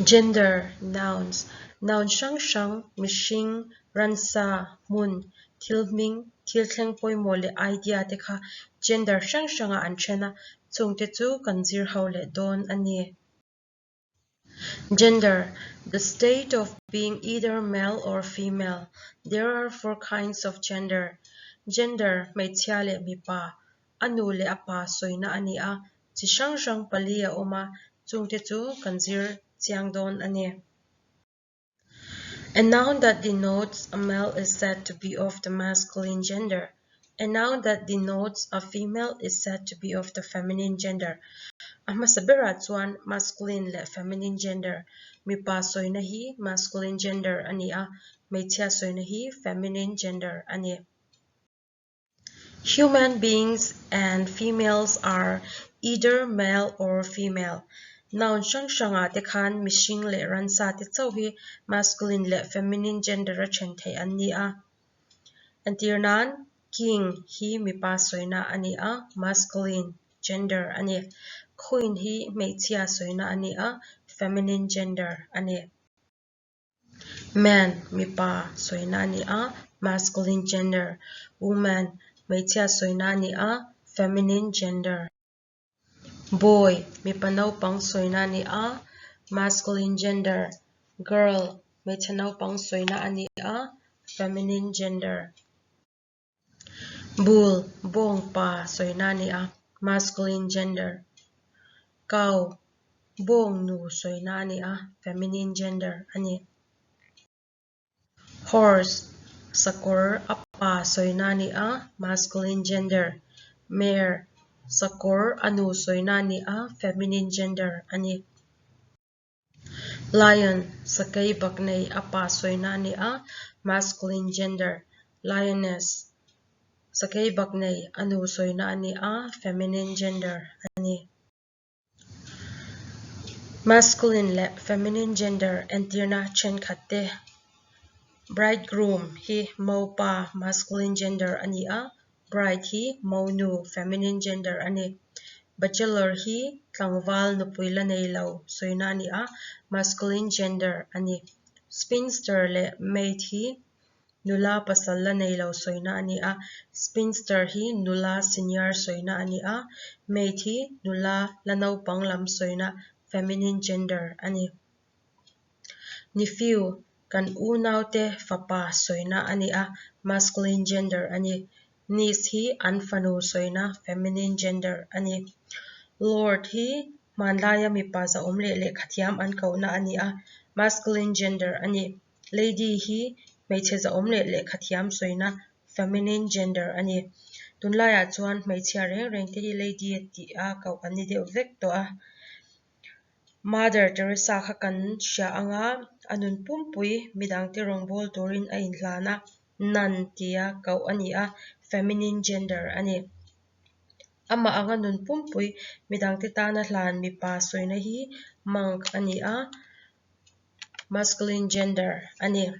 Gender, Nouns, Noun hrang hrang, mihring, ransa, hmun, thil hming, thil thleng pawimawh leh idea te kha gender hrang hrangah an then a, chungte chu kan zir ho leh dawn a ni. Gender, The state of being either male or female. There are four kinds of gender. Gender, Hmeichhia leh mipa, a nu leh a pa sawina a ni a, chi hrang hrang pali a awm a, chungte chu kan zir chiang dawn a ni. A noun that denotes a male is said to be of the masculine gender. A noun that denotes a female is said to be of the feminine gender. A hmasa berah chuan masculine leh feminine gender, mipa sawina hi masculine gender a ni a, hmeichhia sawina hi feminine gender a ni. Human beings and females are either male or female. Noun hrang hrangah te khan mihring leh ransa te chauh hi masculine leh feminine gender a then theih an ni a. Entir nan, King hi mipa sawina a ni a, masculine gender a ni. Queen hi hmeichhia sawina a ni a, feminine gender a ni. Man mipa sawina a ni a, masculine gender. Woman hmeichhia sawina a ni a, feminine gender. Boy mipa naupang sawina a ni a, masculine gender. Girl hmeichhe naupang sawina a ni a, feminine gender. Bull, bawng pa sawina a ni a, masculine gender. Cow, bawng nu sawina a ni a, feminine gender a ni. Horse, sakawr a pa sawina a ni a, masculine gender. Mare, sakawr a nu sawina a ni a, feminine gender a ni. Lion, sakei bak nei a pa sawina a ni a, masculine gender. Lioness, sakei bak nei a nu sawina a ni a, feminine gender a ni. Masculine leh feminine gender entirna thenkhat te. Bridegroom hi mopa, masculine gender a ni a, Bride hi monu, feminine gender, a ni. Bachelor hi tlangval nupui la nei lo sawina a ni a, masculine gender a ni. Spinster leh maid hi nula pasal la nei lo sawina a ni a, spinster hi nula senior sawina a ni a, maid hi nula la naupang lam sawina, feminine gender, a ni. Nephew, kan unaute fapa sawina a ni a, masculine gender a ni. Niece hi an fanu sawina, feminine gender, a ni. Lord hi hmanlaia mipa zahawm leh lehkhathiam an kohna a ni a, masculine gender a ni. Lady hi hmeichhe zahawm leh lehkhathiam sawina, feminine gender, a ni. Tunlaiah chuan hmeichhia reng reng te hi lady tih a koh an ni deuh vek tawh a. Mother Teresa kha kan hria ang a, a nun pumpui midangte rawngbâwl turin a inhlan a, nun tia koh a ni a, feminine gender a ni. Amah anga nun pumpui midangte tana hlan mipa sawina hi monk a ni a, masculine gender a ni.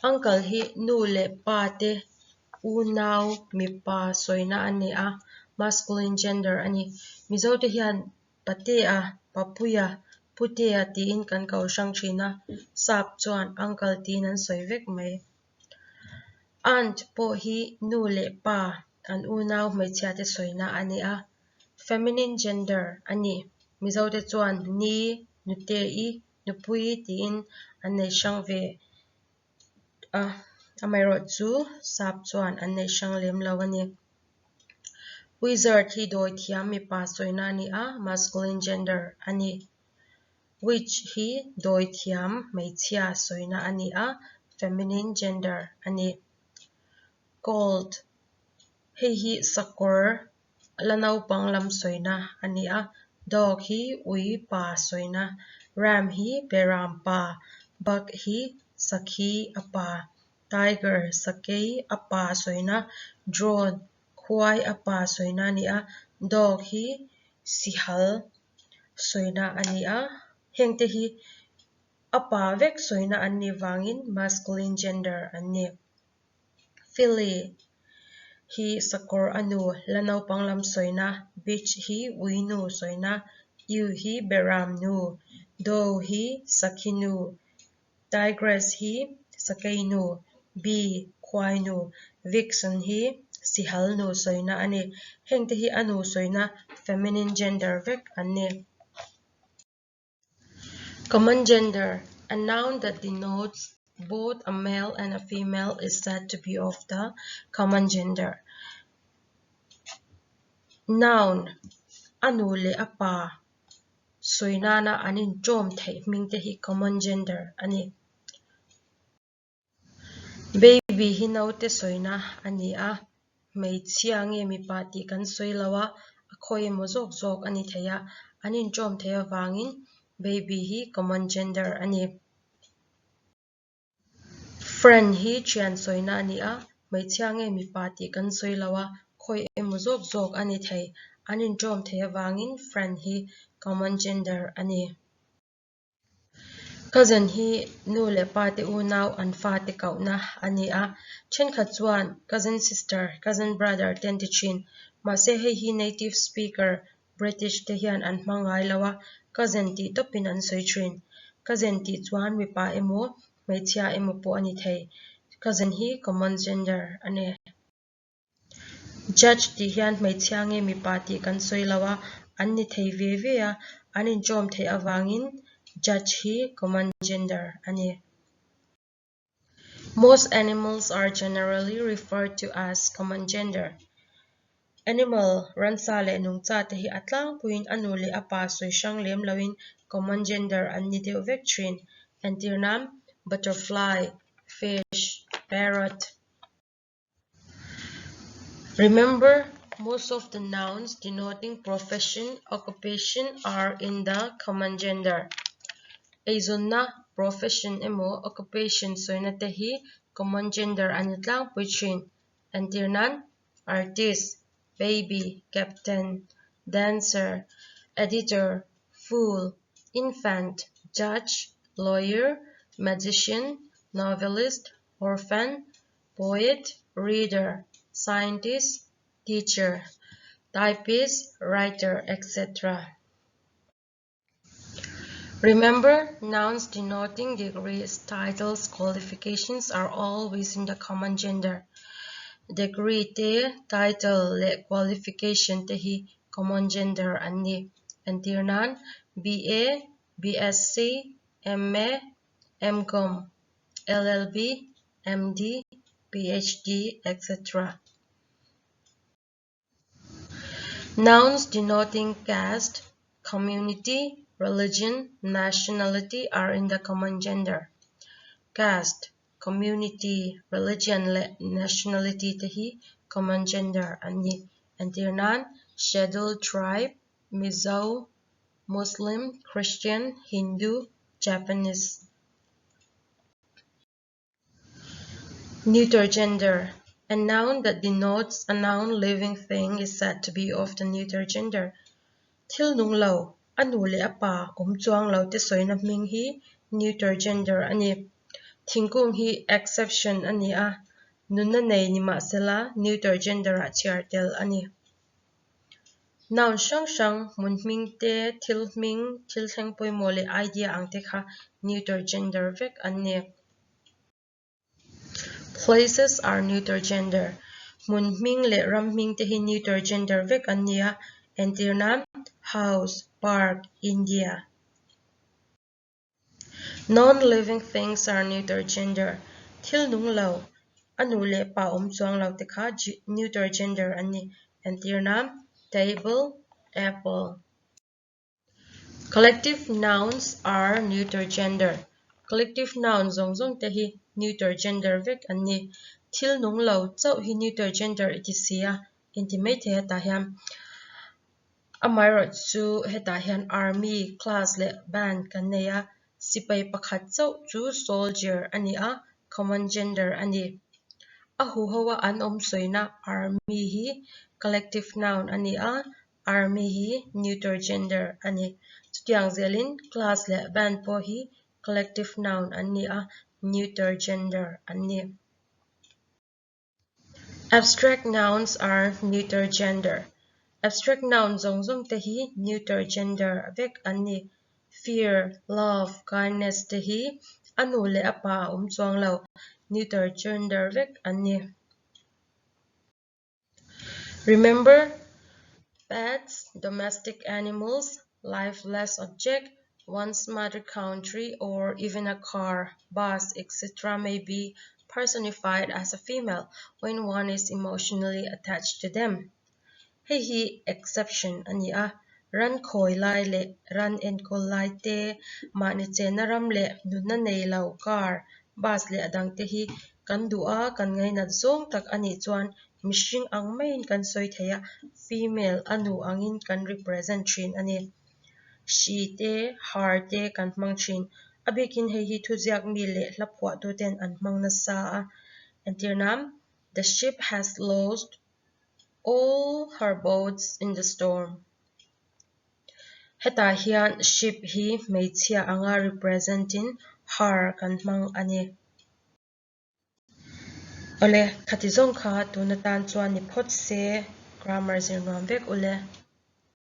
Uncle hi nu leh pa te unau mipa sawina a ni a, masculine gender a ni. Mizo te hian Patea, Papuia, Putea tiin kan ko hrang thin a, sap chuan uncle tiin an sawi vek mai. Aunt pawh hi nu leh pa an unau hmeichhia te sawina a ni a, feminine gender a ni. Mizo te chuan ni, nute-i, Nupui tiin an nei hrang ve a, amaherawhchu sap chuan an nei hrang lem lo a ni. Wizard hi dawi thiam mipa sawina a ni a, masculine gender a ni. Witch hi dawi thiam hmeichhia sawina a ni a, feminine gender a ni. Colt, hei hi sakawr La naupang lam sawina a ni a, dog hi ui pa sawina, ram hi beram pa, buck hi sakhi a pa, tiger sakei a pa sawina, drone khuai a pa sawina a ni a, dog hi sihal sawina a ni a, hengte hi a pa vek sawina an nih vangin masculine gender an ni. Filly hi sakawr a nu, la naupang lam sawina, bitch hi ui nu sawina, ewe hi beram nu, Doe hi sakhi nu, tigress hi sakei nu, bee khuai nu, vixen hi sihal nu sawina a ni. Hengte hi a nu sawina feminine gender vek an ni. Common gender, a noun that denotes both a male and a female is said to be of the common gender. Noun, a nu leh a pa sawi nana an inṭawm theih hming te hi common gender a ni. Baby hi naute sawina a ni a, hmeichhia nge mipa tih kan sawi lo a, a khawi emaw zawk zawk a ni thei a, an inṭawm theih avangin baby hi common gender a ni. Friend hi thian sawina a ni a, hmeichhia nge mipa tih kan sawi lo a, khawi emaw zawk zawk a ni thei, an inṭawm theih avangin friend hi common gender a ni. Cousin hi nu leh pa te unau an fate kohna a ni a, thenkhat chuan cousin sister, cousin brother te an ti thin. Mahse hei hi native speaker British te hian an hmang ngai lo a, cousin tih tawpin an sawi thin. Cousin tih chuan mipa emaw hmeichhia emaw pawh a ni thei. Cousin hi common gender a ni. Judge tih hian hmeichhia nge mipa tih kan sawi lo a, an ni thei ve ve a, an inṭawm theih avangin judge hi common gender a ni. Most animals are generally referred to as common gender. Animal, ransa leh nungcha te hi a tlangpuiin a nu leh a pa sawi hrang lem loin common gender an ni deuh vek thin. Entirnan, butterfly, fish, parrot. Remember, most of the nouns denoting profession, occupation are in the common gender. Eizawnna, profession emaw occupation sawina te hi common gender a ni tlangpui thin. Entirnan, artist, baby, captain, dancer, editor, fool, infant, judge, lawyer, magician, novelist, orphan, poet, reader, scientist, teacher, typist, writer, etc. Remember, nouns denoting degrees, titles, qualifications are always in the common gender. Degree te, title leh qualification te hi common gender an ni. Entir nan, BA, BSc, MA, MCom, LLB, MD, PhD, etc. Nouns denoting caste, community, religion, nationality are in the common gender. Caste, community, religion leh nationality te hi common gender an ni. Entir nan, Scheduled Tribe, Mizo, Muslim, Christian, Hindu, Japanese. Neuter gender. A noun that denotes a non-living thing is said to be of the neuter gender. Thil nung lo, a nu leh a pa awm chuang lo te sawina hming hi neuter gender a ni. Thingkung hi exception a ni a, nunna nei ni mahsela neuter gender-ah chhiar tel a ni. Noun hrang hrang, hmun hming te, thil hming, thil thleng pawimawh leh idea ang te kha neuter gender vek an ni. Places are neuter gender. Hmun hming leh ram hming te hi neuter gender vek an ni a, entir nan, house, park, India. Non-living things are neuter gender. Thil nung lo, a nu leh pa awm chuang lo te kha neuter gender an ni. Entir nan, table, apple. Collective nouns are neuter gender. Collective noun zawng zawng te hi neuter gender vek an ni. Thil nung lo chauh hi neuter gender i ti si a, inti maithei hetah hian. Amaherawh chu hetah hian army, class leh band kan nei a, sipai pakhat chauh chu soldier a ni a, common gender a ni. A huho a an awm sawina army hi collective noun a ni a, army hi neuter gender a ni. Chutiang zelin class leh band pawh hi collective noun an ni a, neuter gender an ni. Abstract nouns are neuter gender. Abstract noun zawng zawng te hi neuter gender vek an ni. Fear, love, kindness te hi a nu leh a pa a awm chuang lo, neuter gender vek an ni. Remember, pets, domestic animals, lifeless object, one's mother country or even a car, bus, etc. may be personified as a female when one is emotionally attached to them. Hei hi exception a ni a, ran khawi lai leh ran enkawl lai te, mahni chenna ram leh nunna nei lo car, bus leh a dangte hi kan duh a, kan ngainat zawng tak a nih chuan mihring ang maiin kan sawi thei a, female a nu angin kan represent thin a ni. She te, her te kan hmang thin. A bikin hei hi thuziak mi leh hla phuahtuten an hmang nasa a. Entirna, The ship has lost all her boats in the storm. Hetah hian ship hi hmeichhia anga represent in her kan hmang a ni. Awle, khati zawng kha tun atan chuan ni phawt se, grammar zir nuam vek ule.